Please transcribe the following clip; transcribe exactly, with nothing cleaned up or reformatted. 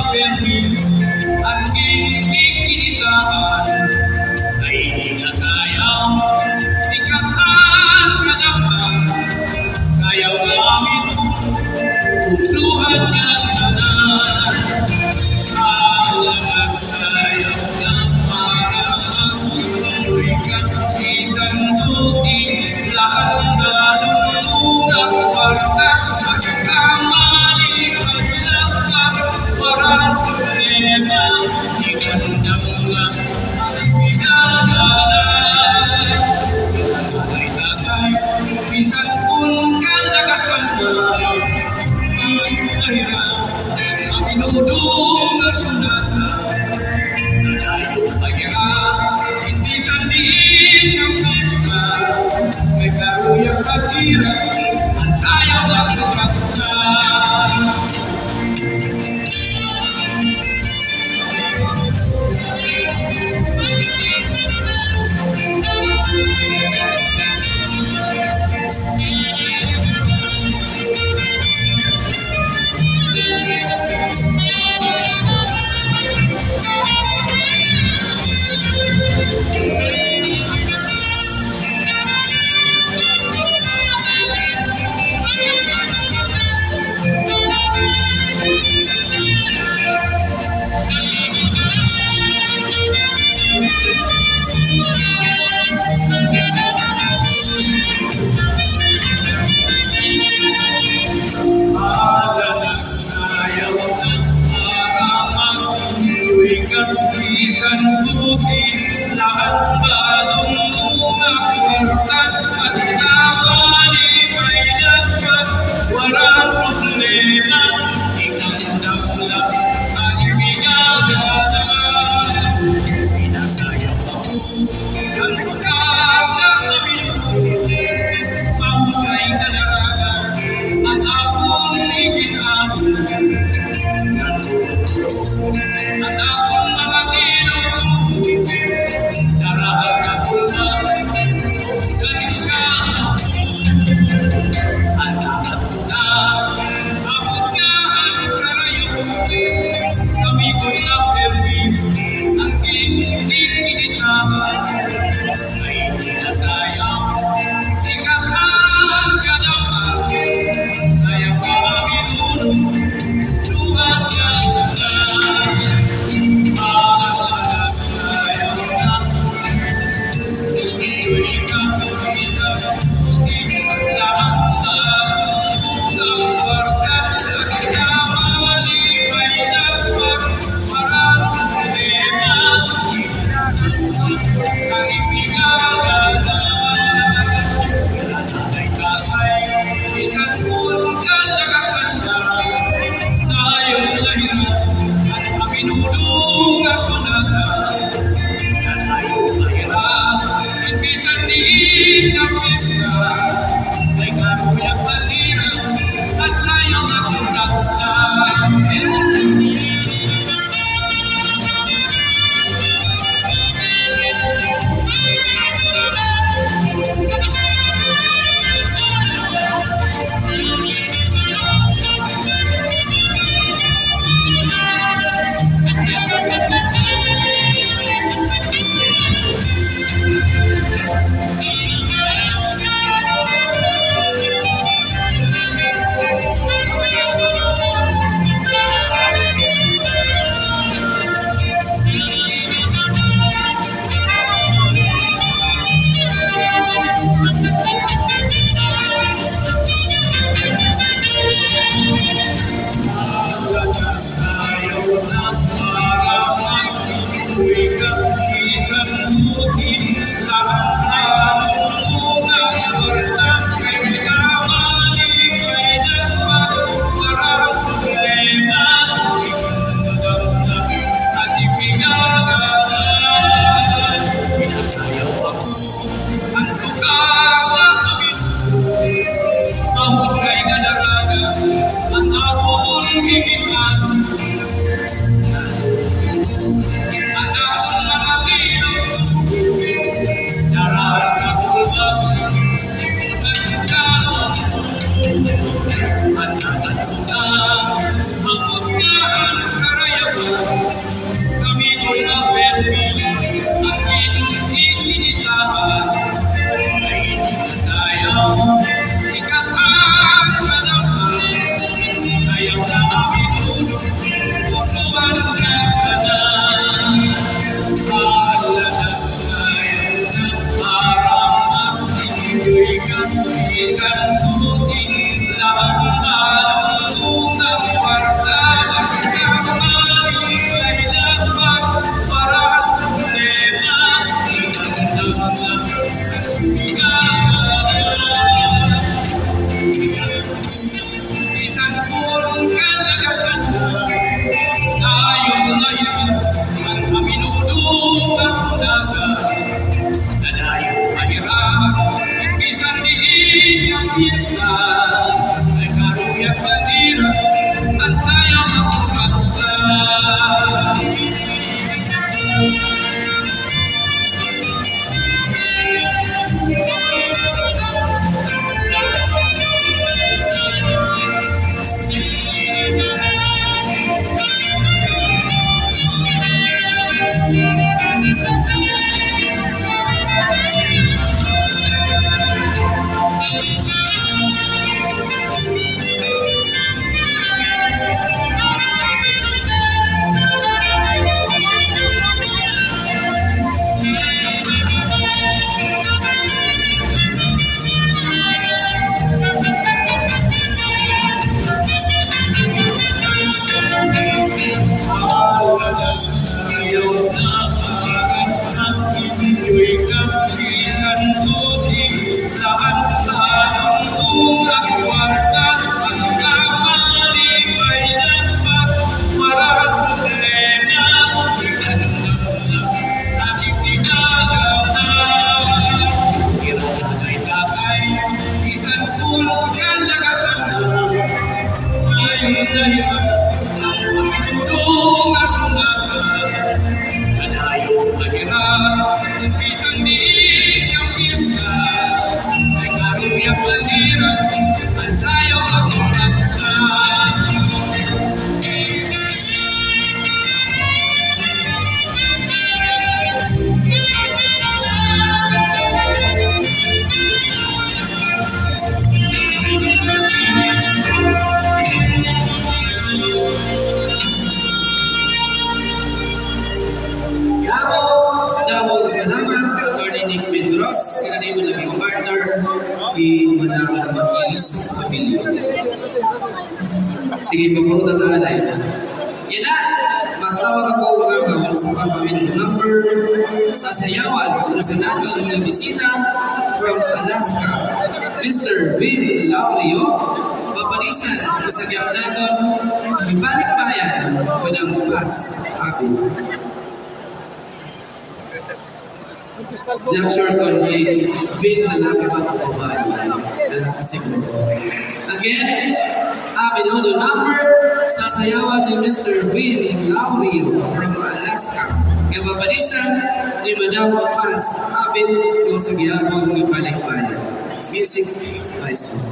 An ginpigpigitahan ay di na sayaw, sikat an kadamhan, sayaw namin, pusuhan ng tanan. Alaga sayaw ng mga amoy kang isang duti, lahat na lumuga, warta, pagkamali, paglapat, walang problema, ikandam lang. Damo, damo nga salamat, Attorney Nick Pedros, kay imo lagi partner, hi Madam Elisa Pabilio. Sige, papurutan na anay. Yana, magtawag ako, mga kawan, sa pagpamit number, sasayawan, usa naton nga bisita from Alaska, Mister Vin Laureo, papalisan, usa gihap naton, ibalikbayan, Madam Paz Abin. Not sure kon hi Vin lalaki ba o babae. Lalaki siguro. Again, ah, binuno number, sasayawan ni Mister Vin Laureo from Alaska. Nga papalisan ni Madam Paz Abin, usa gihapon nga balikbayan. Music, maestro.